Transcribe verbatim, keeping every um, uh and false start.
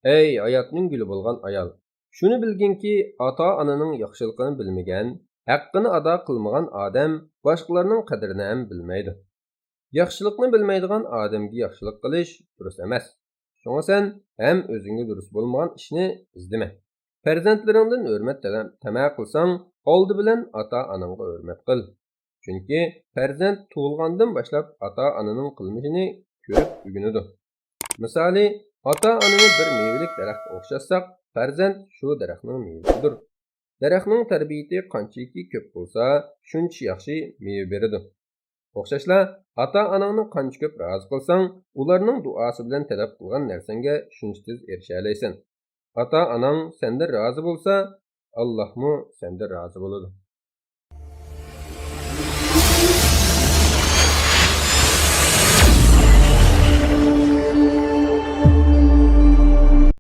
ئەي ھاياتنىڭ گۈلى بولغان ئايال! شۇنى بىلگىنكى، ئاتا-ئانىنىڭ ياخشىلىقىنى بىلمىگەن، ھەققىنى ئادا قىلمىغان ئادەم باشقىلارنىڭ قەدرىنى ھەم بىلمەيدۇ. ياخشىلىقنى بىلمەيدىغان ئادەمگە ياخشىلىق قىلىش دۇرۇس ئەمەس. شۇڭا سەن ھەم ئۆزۈڭگە دۇرۇس بولمىغان ئىشنى ئىزدىمە. پەرزەنتلىرىڭدىن ھۆرمەت تەلەپ، تەمە قىلساڭ، ئالدى بىلەن ئاتا-ئاناڭغا ھۆرمەت قىل. چۈنكى پەرزەنت تۇغۇلغاندىن باشلاپ ئاتا-ئانىنىڭ قىلمىشىنى كۆرۈپ ئۆگىنىدۇ. مىسالى، ئاتا-ئانىنى بىر مېۋىلىك دەرەخكە ئوخشاتساق، پەرزەنت شۇ دەرەخنىڭ مېۋىسىدۇر. دەرەخنىڭ تەربىيىتى قانچىكى كۆپ بولسا، شۇنچە ياخشى مېۋە بېرىدۇ. ئوخشاشلا، ئاتا-ئاناڭنى قانچە كۆپ رازى قىلساڭ، ئۇلارنىڭ دۇئاسى بىلەن تەلەپ قىلغان نەرسەڭگە شۇنچە تېز ئېرىشەلەيسەن. ئاتا-ئاناڭ سەندىن رازى بولسا، ئاللاھمۇ سەندىن رازى بولىدۇ.